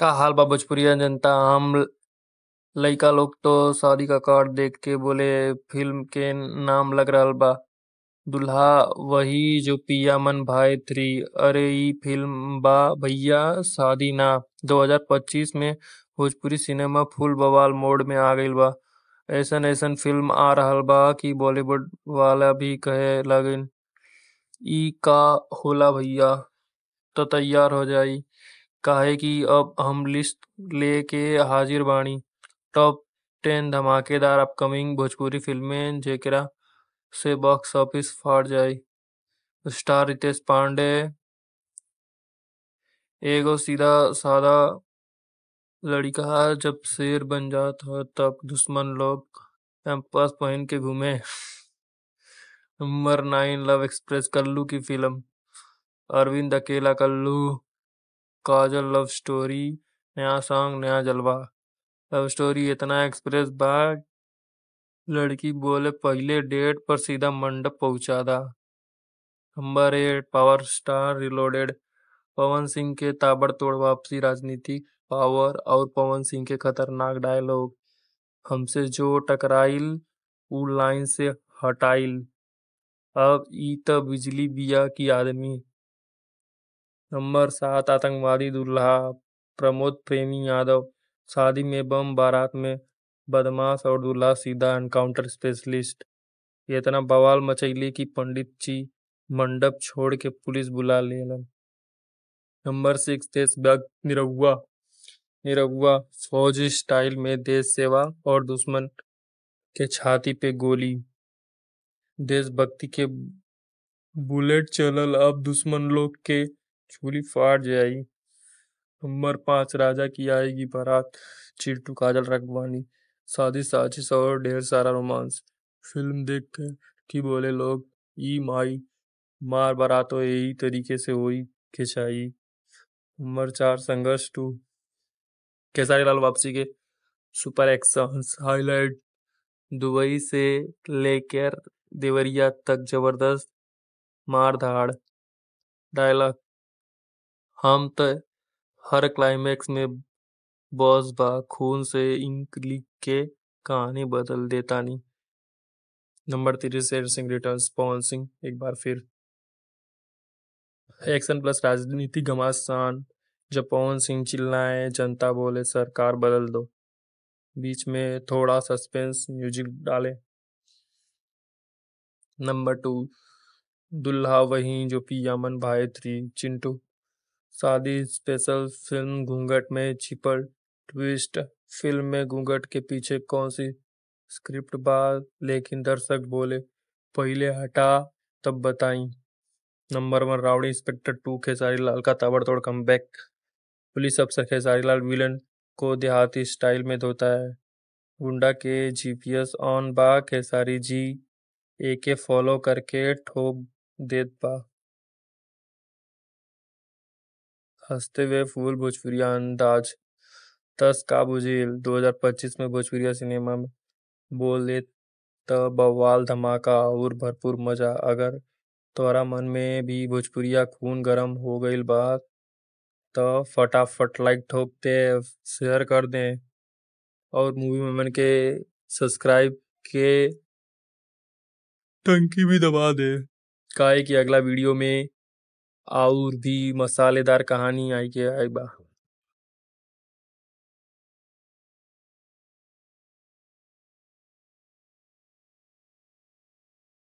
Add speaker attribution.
Speaker 1: का हाल बा भोजपुरिया जनता। हम लइका लोग तो शादी का कार्ड देख के बोले फिल्म के नाम लग रहल बा दुल्हा वही जो पिया मन भाए 3। अरे इ फिल्म बा भैया शादी ना। 2025 में भोजपुरी सिनेमा फुल बवाल मोड में आ गइल बा। ऐसन ऐसन फिल्म आ रहल बा कि बॉलीवुड वाला भी कहे लगिन इ का होला भैया, त तैयार हो जाई काहे कि अब हम लिस्ट लेके हाजिर बानी। टॉप 10 धमाकेदार अपकमिंग भोजपुरी फिल्में जेकरा से बॉक्स ऑफिस फाट जाई। स्टार रितेश पांडे एगो सीधा साधा लड़का जब शेर बन जात ह तब दुश्मन लोग कैंपस पहन के घूमे। नंबर 9 लव एक्सप्रेस कल्लू की फिल्म, अरविंद अकेला कल्लू, काजल लव स्टोरी, नया सॉन्ग नया जलवा। लव स्टोरी इतना एक्सप्रेस बा, लड़की बोले पहले डेट पर सीधा मंडप पहुंचा दा। Number 8 power star reloaded, Pawan Singh के ताबड़तोड़ वापसी, राजनीतिक पावर और पवन सिंह के खतरनाक डायलॉग, हमसे जो टकराइल उ लाइन से हटाइल, अब इ त बिजली बिया की आदमी। नंबर 7 आतंकवादी दुल्हा, प्रमोद प्रेमी यादव, शादी में बम बारात में बदमाश और दूल्हा सीधा एनकाउंटर स्पेशलिस्ट। इतना बवाल मचैली कि पंडित जी मंडप छोड़ के पुलिस बुला लेलन। नंबर 6 देशभक्त निरहुआ, निरहुआ फौजी स्टाइल में देश सेवा और दुश्मन के छाती पे गोली, देशभक्ति के बुलेट चलल, अब दुश्मन लोग के छुरी फाट जाई। नंबर 5 राजा की आएगी बारात, चिंटू काजल राघवानी, शादी साजिश और ढेर सारा रोमांस। फिल्म देख के की बोले लोग ई माई मार बारात यही तरीके से होई के चाहिए। नंबर 4 संघर्ष 2, खेसारी लाल वापसी के सुपर एक्शन हाईलाइट, दुबई से लेकर देवरिया तक जबरदस्त मारधाड़ डायलॉग, हम तो हर क्लाइमैक्स में बॉस बा, खून से इंक लिख के कहानी बदल देता नहीं। नंबर 3 शेर सिंह रिटर्न्स, पवन सिंह एक बार फिर एक्शन प्लस राजनीति घमासान, जब पवन सिंह चिल्लाए जनता बोले सरकार बदल दो, बीच में थोड़ा सस्पेंस म्यूजिक डाले। नंबर 2 दुल्हा वही जो पिया मन भाए 3, चिंटू शादी स्पेशल फिल्म, घूंघट में छिपल ट्विस्ट, फिल्म में घूंघट के पीछे कौन सी स्क्रिप्ट बा, लेकिन दर्शक बोले पहले हटा तब बताई। Number 1 rowdy inspector 2, Khesari Lal का ताबड़तोड़ कमबैक, पुलिस अफसर खेसारी लाल विलन को देहाती स्टाइल में धोता है, गुंडा के जीपीएस ऑन बा, खेसारी जी एके फॉलो करके ठोक देत बा। हंसते हुए फूल भोजपुरिया अंदाज। तस का बुझेल 2025 में भोजपुरिया सिनेमा में बोले त बवाल धमाका और भरपूर मजा। अगर तोरा मन में भी भोजपुरिया खून गरम हो गइल बा त फटाफट लाइक ठोक दे, शेयर कर दे और मूवी मेमन के सब्सक्राइब के टंकी भी दबा दे, काहे कि अगला वीडियो में और भी मसालेदार कहानी आई के आई बा।